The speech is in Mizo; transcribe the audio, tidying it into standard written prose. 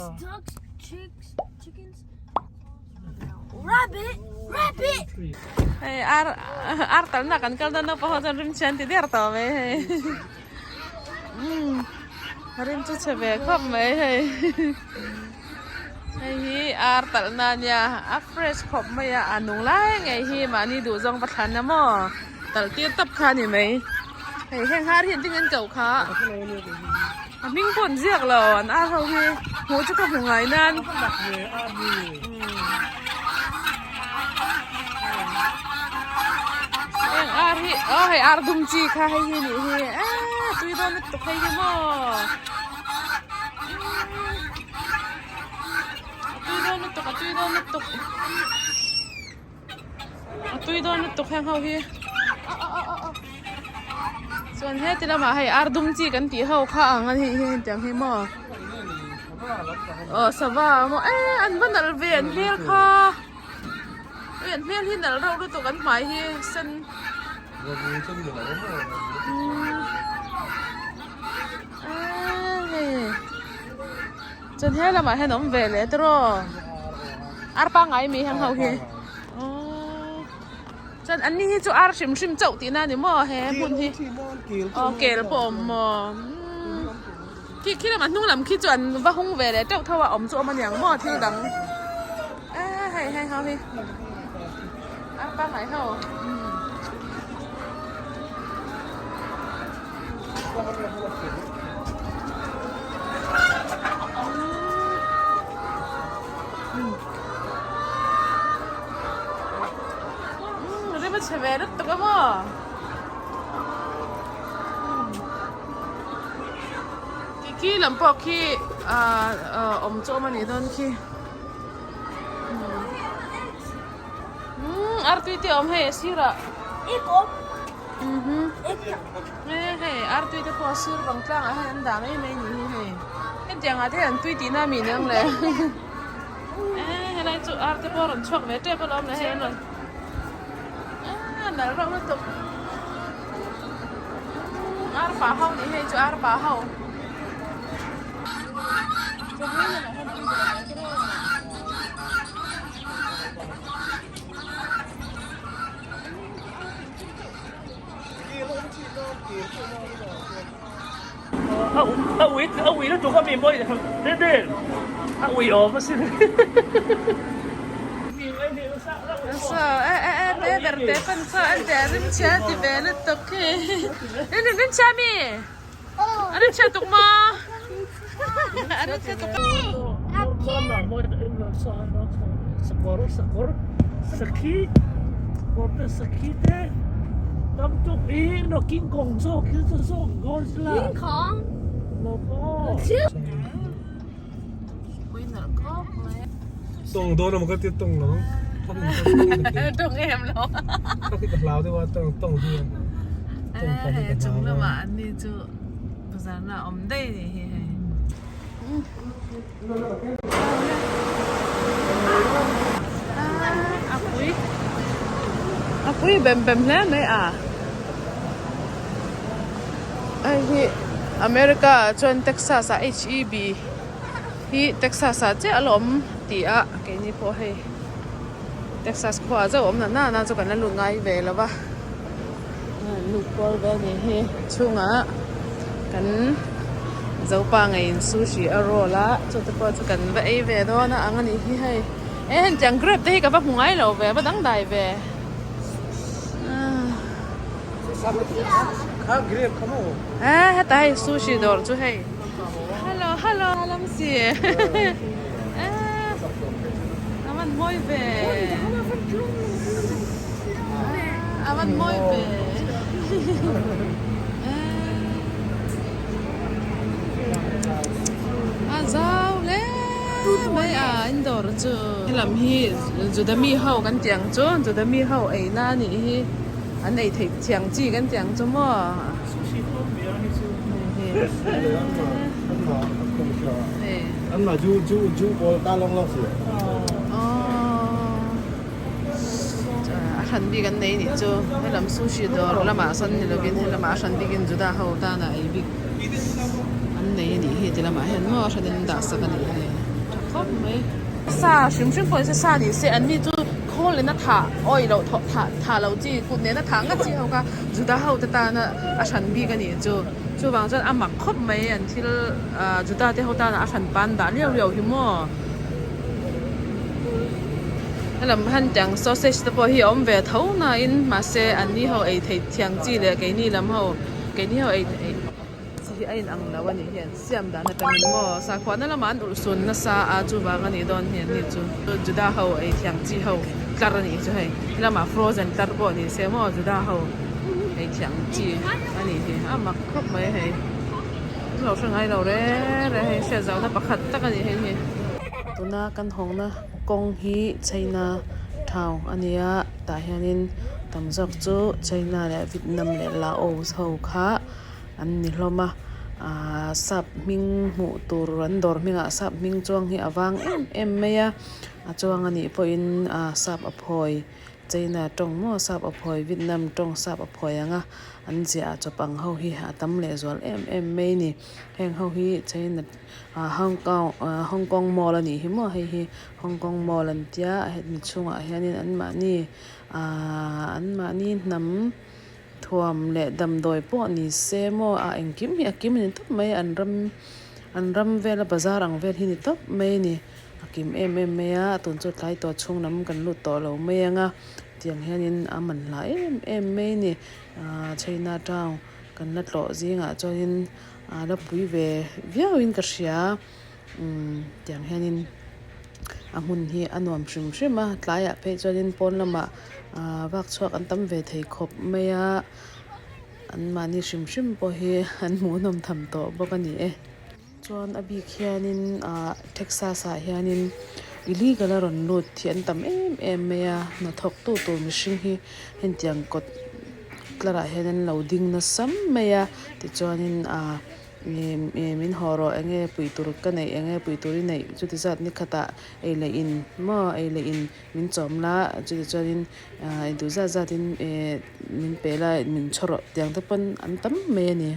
Ducks, chicks, chickens, rabbit, rabbit. Hei ar ar talna kan kal dawn naupang ho chuan rim chhe an ti der tawh mai hei umm rim chu chhe ve khawp mai hei hei hi ar talna a nia a fresh khawp mai a a nung lai ngei hi mahni duh zawng va thlan a maw talh tir tawp kha a ni mai hei heng har hi engtin nge an koh kha. A hming pawh an ziak lo an ar ho hi hmuh chu ka hmu ngai nan. Heng ar hi aw hei ar dum chi kha hei hi nih hi eee tui dawn lutuk hei hi maw a tui dawn lutuk a tui dawn lutuk a tui dawn lutuk heng ho hi. Chuan heti lamah hei ar dum chi kan tih ho kha ang a nih hi hetiang hi maw aw sava maw e an va nalh ve an hmel kha ui an hmel hi nalh reuh lutuk an hmai hi sen chuan he lamah hian a awm ve leh tiraw ar pangngai mi heng ho hi aww. Chuan an ni hi chu ar hrim hrim chauh tihna a ni maw he hmun hi aw kel pawh a awm maw umm khi khi lamah hnung lam khi chu an va hung ve leh teuh tho a awm chu awm aniang maw thil dang e hei hei ho hi ar pangngai ho umm. Rim a chhe ve lutuk a maw? Khi khi lam pawh khi ahh awm chu awm a nih dawn khi. Umm artui te awm hei a sirah. Hei artui te pawh a sir bang tlangah hian an dah mai mai a nih hi hei. Hetiang ah te hian tui tihna a mi aniang le. Eee helai chu ar te pawh a rawn chhuak ve tep alawm le hei an rawn eee nalh reuh lutuk ar pah ho nih hei chu ar pah ho. A ui a ui lutuk a mi mawi den a ui awm asin So e e e te ber te pan so an te rim chhia ti ve lutuk khi rin rin chhia mi a rim chhia tuk maw a rim chhia tuk Sakawr sakawr sakhi kawrte sakhi te tam tuk i no king kong zawk hi chu zawk godzilla King Kong Tawng dawn emaw ka ti tawng lo Tawng em lo Ka ti ka hlau deuh a tawng tawng hi Tawng ka hei chung lamah an ni chu bazar na awm daih a nih hi hei. A pui a pui bem bem hle mai a hei hi America ah chuan Texas ah H E B hi Texas ah chiah a la awm tih a keini pawh hei Texas khua ah zauh a awm na na na chu kan la lut ngai ve lo va lut kual ve a ni hi chhungah kan zopa ngeiin sushi a roll a chu te pawh chu kan va ei ve dawn a ang a nih hi hei e hetiang grape te hi ka va hmu ngai lo ve a va dangdai ve e hetah hei sushi dawr chu hei hello hello lam si e a van mawi ve. A van mawi ve. A zau hle mai a in dawr chu. Helam hi Judami ho kan tih ang chu Judami ho ei na a nih hi an ei theih thiang chi kan tih ang chu maw. A hran bik an nei nih chu helam sushi dawr lamah sawn ni lovin helamah a hran bikin juda ho tana ei bik an nei a nih hi ti lamah hian maw a hranin an dah sak a nih hi. khawp mai. Sa hrim hrim pawh nise sa ni se an ni chu khawl nena thah awih loh thawh thah thah loh chi kut nena thah ngat chi ho kha Juda ho te tana a hran bik a nih chu. Chuvang chuan a mak khawp mai an thil ah Juda te ho tana a hran pan dah liau liau hi maw. Helam han tiang sausage te pawh hi a awm ve tho nain mahse an ni ho ei theih thiang chi leh keini lam ho keini ho ei ei chi hi a inang lo a nih hian siam dan atangin maw sakhuana lamah an urhsun nasa a chuvang a nih dawn hi an ni chu Juda ho ei thiang chi ho tlar a nih chu hei helamah frozen tlar pawh ni se maw Juda ho ei thiang chi a nih hi a mak khawp mai hei lo hre ngai lo reng reng hei hriat zauhna pakhat tak a ni hei hi. Tuna kan hawngna kawng hi China town a ni a tah hianin tam zawk chu China leh Vietnam leh Laos ho kha an ni hlawm a ahh sap hming hmuh tur an dawr hmingah sap hming chuang hi a vang em em mai a a chuang anih pawhin ahh sap a phawi China tawng maw sap a phawi Vietnam tawng sap a phawi ang a an ziah chawp ang ho hi a tam leh zual em em mai a ni heng ho hi China ah Hong Kong ah Hong Kong mall a nih hi maw hei hi Hong Kong mall an tia hemi chhungah hianin anmahni ahh anmahni hnam thuam leh damdawi pawh ni se maw ah engkim hi a kim a ni tawp mai an ram an ram vela bazar ang vel hi a ni tawp mai a ni a kim em em mai a tun chu tlai tawh chhung lam kan lut tawh lo mai ang a tiang hianin a man hla em em mai a ni ahh china town kan la tlawh zingah chuanin a la pui ve viau in ka hria umm tiang hianin a hmun hi a nuam hrim hrim a tlaiah phei chuanin pawn lamah ahh vak chhuak an tam ve thei khawp mai a an mahni hrim hrim pawh hi an hmuhnawm tham tawh bawk a ni e. Chuan a bik hianin ahh Texas ah hianin illegal a rawn lut hi an tam em em mai a hnathawk tu tur mihring hi hetiang kawt tlarah hian an lo ding nasa mai a tichuanin ahh ih min haw rawh eng nge puih tur ka neih eng nge puih tur i neih chuti zat ni khatah ei leh in maw ei leh in min chawm la chuti chuanin ahh duh zat zat in ih min pe la min chhawr rawh tiang te pawn an tam mai a ni.